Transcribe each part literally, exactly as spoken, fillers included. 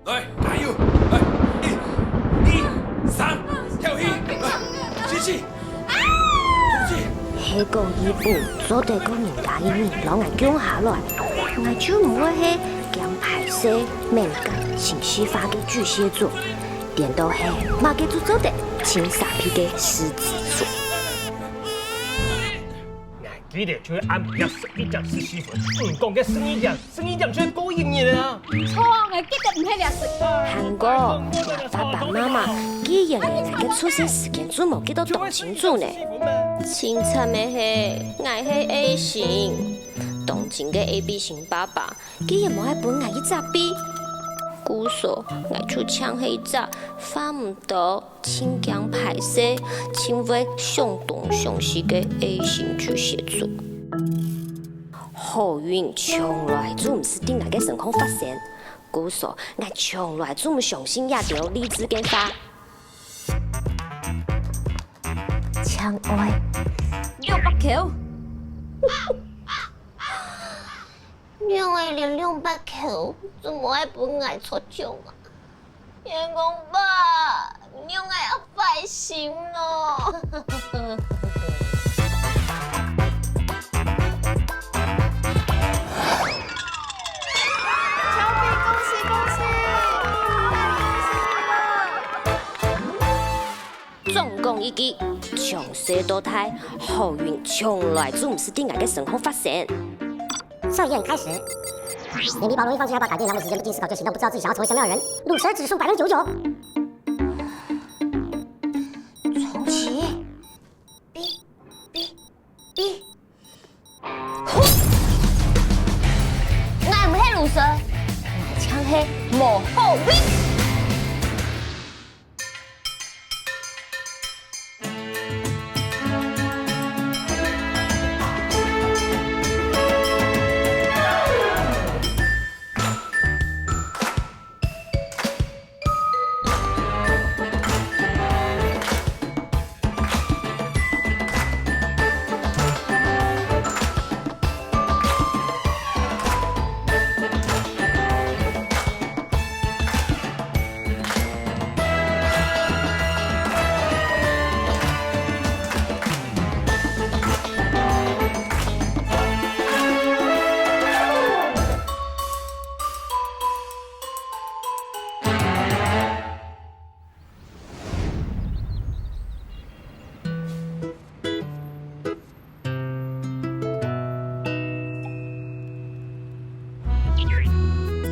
哎，加油！哎，一、二、三，跳起！哎，起起！起起！係講佢本做得過人家个人摎𠊎共下來，𠊎就毋會係驚歹勢、敏感、情緒化个巨蟹座，顛倒係麼个都做得、盡沙鼻个獅子座。 記得就係暗晡夜十一點十四分，毋講个十二點，十二點就係過一日了啊！錯啊，𠊎記得毋係這時間。還講，爸爸媽媽既然連𠊎个出生時間都無記到當清楚呢。盡慘个係，𠊎係A型，當真个A B型爸爸，竟然無愛分𠊎一隻B。故所，𠊎就像係一隻發毋到、 盡驚歹勢、盡會想東想西个A型巨蟹座。好運從來就毋係在𠊎个身項發生，故所𠊎從來就毋相信這兜勵志个話。親愛，六百箍。 仰會連兩百箍都無愛分𠊎著獎啊？員工吧，仰會恁壞心哦！喬比，恭喜恭喜！總講一句，從細到大，好運從來就毋係在𠊎个身項發生。 測驗開始。連皮包容易放棄害怕改變，浪費時間不經思考就行動，不知道自己想要成為什麼樣的人。魯蛇指數百分之九十九。重啟。嗶嗶嗶。呼！𠊎毋係魯蛇，𠊎像係無好運。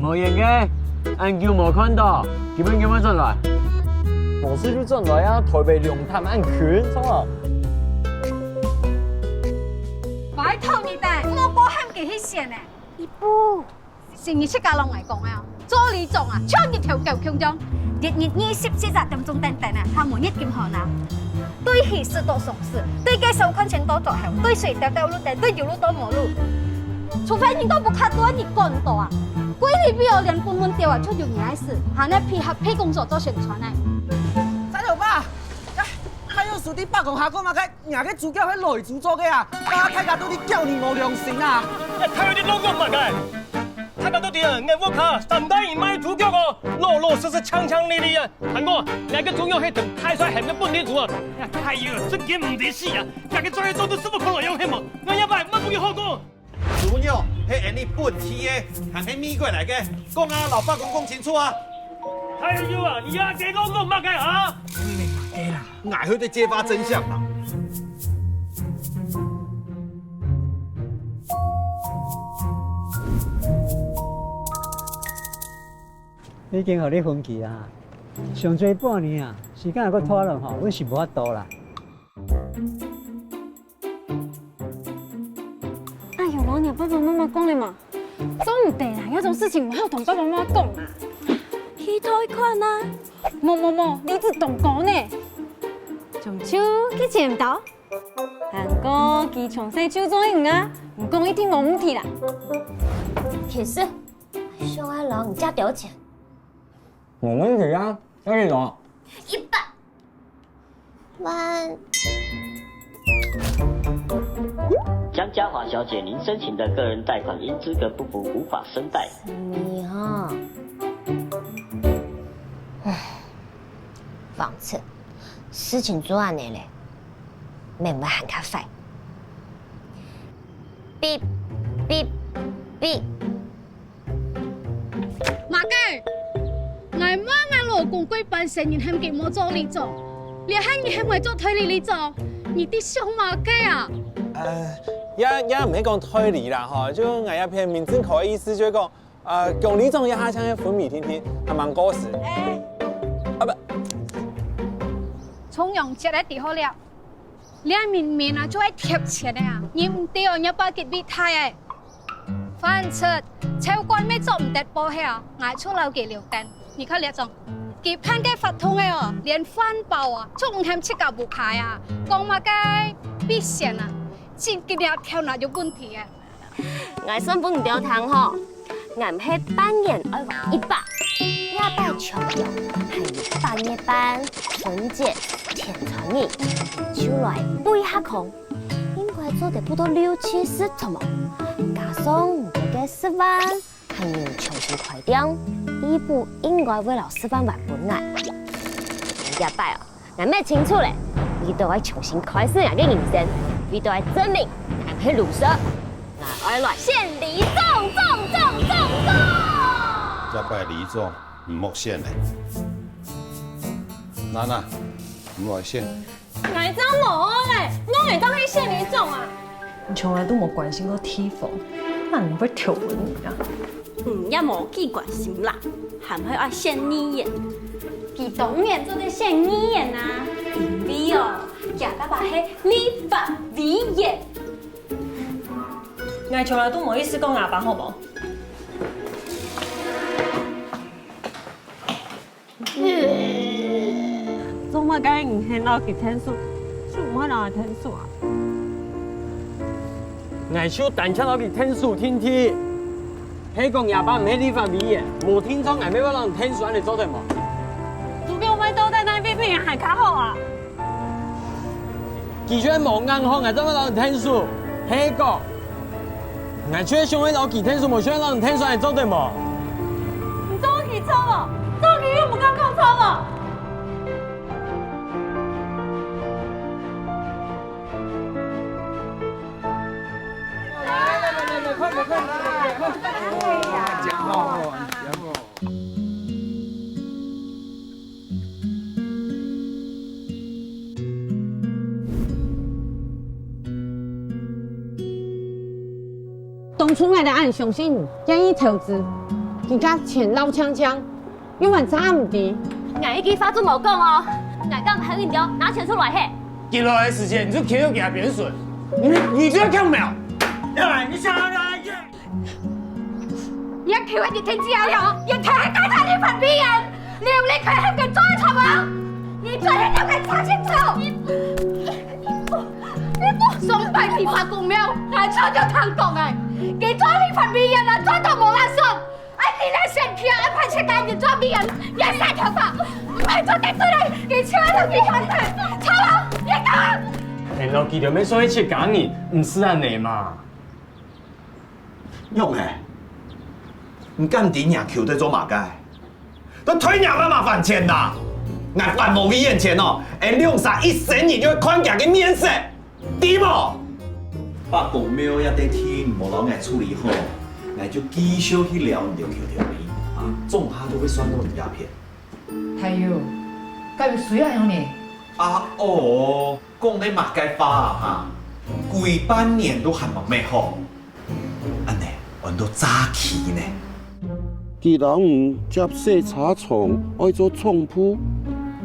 無緣个，恁久無看到，今晡日仰會轉來？無事就轉來啊，臺北龍潭恁近，著無？拜託你等，莫過喊佢去選呢。一步。 係你自家摎𠊎講个哦，做里長啊，像日頭狗共樣，日日二十四隻點鐘等等啊，還無日金好拿。對喜事到喪事，對介紹看診到做後，對水電到路燈，對有路到無路。除非你到屋下對你管到啊，歸日尾哦，連分門吊啊，就由你來使，還愛配合配工作做宣傳呢。三老爸，哎，還有師弟伯公下講麼个？ 若个豬腳係來豬做个啊！啊，大家都在叫你無良心啊！哎，大家在講麼个？大家都知啊，𠊎屋下三代人賣豬腳哦，老老實實、強強力力啊！還講，若个豬肉係等大帥喊个本地豬啊！哎喲，真个毋知死啊！若个做个做都是不可能用，係無？𠊎這擺乜無有好講。豬肉係𠊎等本地个，還係美國來个？講啊，摎伯公講清楚啊！哎喲啊，你這个講講麼个啊？毋係麼个啦。 𠊎去得揭發真相啦！已經予你分期啊，上濟半年啊，時間還過拖落吼，阮是無法度啦。哎喲，老娘爸爸媽媽講了嘛，做毋得啦，這種事情毋好同爸爸媽媽講啊。去貸款啊！ 無無無，利子當高呢。中秋佢借毋到，還過佢從細就做囡啊，毋講一定無問題啦。其實，想愛摎你借兜錢。無問題啊，借幾多？一百萬。江嘉華小姐，您申請的個人貸款因資格不符，無法申貸。你哈。黃七，事情做恁呢咧，免毋會還較壞。嗶嗶嗶！麼个？𠊎罵𠊎老公過半生人喊佢莫做里長，這下你喊𠊎做代理里長，你在想麼个啊？呃，也也毋係講代理啦吼，就𠊎這片民政科个意思就係講， 呃，鄉里長這下像係昏迷定定，還吂過身。哎，啊不，重陽節个底好了，這明明啊就愛貼錢个啊，你毋對哦，你爸佢會大个。反正，超管乜做毋得報銷啊，𠊎就摎佢留等。你看這種，佢辦个活動个哦，連飯包啊，就毋喊自家屋下啊，講麼个避嫌啊，真个你頭腦有問題啊！ 𠊎算分你兜聽吼，𠊎係半年愛還一百，這擺重陽，還有八月半、春節、天穿日，就來飛下空，應該做得不到六七十，著無？加上你个十萬，還有重新開店，地府應該會摎十萬還分𠊎。這擺哦， 𠊎乜清楚咧，你兜愛重新開始𠊎个人生，你兜愛證明𠊎毋係loser。𠊎愛來選里長，長，長，長，長！這擺里長毋莫選咧。娜娜，毋來選。𠊎正無愛咧，仰會當去選里長啊？你從來都無關心過地方，哪會調分你啊？ 嗯，也無幾關心啦，還會愛選議員。佢當然做得選議員啊，因為哦，厥爸爸係立法委員。𠊎從來都無意思講阿爸好無？ 做麼个你喊摎佢𢯭手，就毋好摎𠊎𢯭手啊？𠊎就單淨摎佢𢯭手定定。係講若爸毋係立法委員，無定著𠊎乜會摎你𢯭手，恁呢做得無？除非𠊎兜在該位比人還較好啊！ 佢就係無眼好，𠊎正會摎你𢯭手。係講，𠊎就係想愛摎佢𢯭手，無想愛摎你𢯭手，恁呢做得無？你做佢著無？做佢又毋敢講著無？來來來來來，快點快點快點快點！講好講好，講好。 當初𠊎兜恁相信你，願意投資，今下錢撈淨淨，又還差毋多。𠊎一句話都無講哦，𠊎敢喊你兜拿錢出來嘿？佢來个時間，你就企到佢个邊脣，你你不要看我們啊！要來，你想要來？ 你還企穩你天氣啊了，你天還帶他立法委員，你有力可以喊佢做得著無？你做得了，你查清楚！你你你上擺立法公廟，𠊎早就聽講欸，佢做立法委員啊，做到無罅爽，恁呢來選舉啊，安排自家人做委員，你還頭髮，毋係做得出來，佢就愛同你反對，著無？你講！哎，老弟，你們說一切講你，毋使恁呢嘛。 仰仔？你敢知若舅在做麼个？在退若媽媽飯錢啦！𠊎還無佢錢哦，𠊎兩儕一生人就愛看佢个面色，知無？把公廟這兜事情無摎𠊎處理好，𠊎就繼續去撩你兜舅頭尾，啊，總下都會算到你這片。 大友，敢有需要樣呢？啊哦，講這麼个話啊哈？歸半年都還吂搣好，恁呢安到詐欺呢？佢摎你接洗車場，愛做總舖，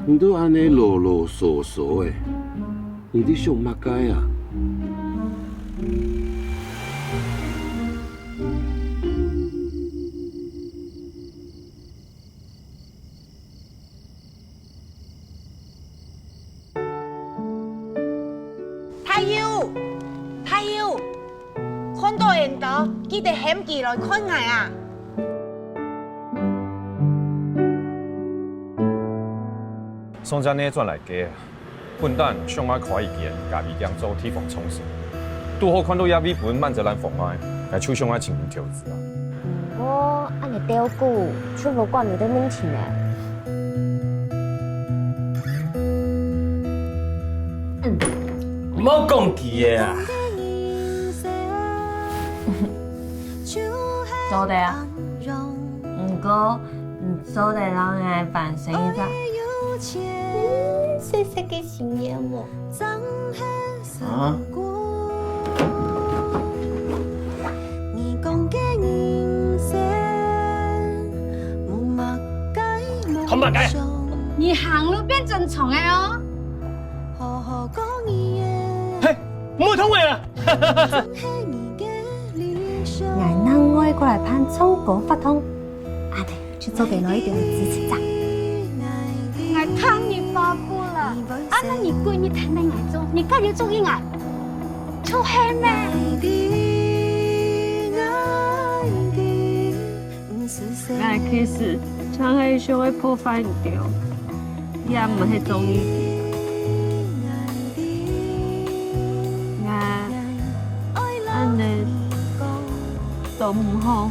你都恁呢囉囉嗦嗦仔，你在想麼个啊？ 大友，大友，看到𠊎兜，記得喊佢來看𠊎啊！上隻月轉來个，本旦想愛開一間咖啡店做地方創生，堵好看到這位分滿仔爛風賣，𠊎就想愛尋人投資啊。毋過，恁呢兜久，就無管你兜問題呢。毋好講佢个啊！做得啊，毋過毋做得讓𠊎完成一隻細細个心願無？啊？坦白講，你行路變正常个哦。 嘿，毋好通話啊！𠊎另外過來辦唱歌活動，阿弟就做得來一點支持者。𠊎聽你發布了，啊，該你閨蜜聽到𠊎做，你敢有做應該？就係咩？𠊎其實像係想愛破壞你兜，也毋係中意你。𠊎恁呢都毋好。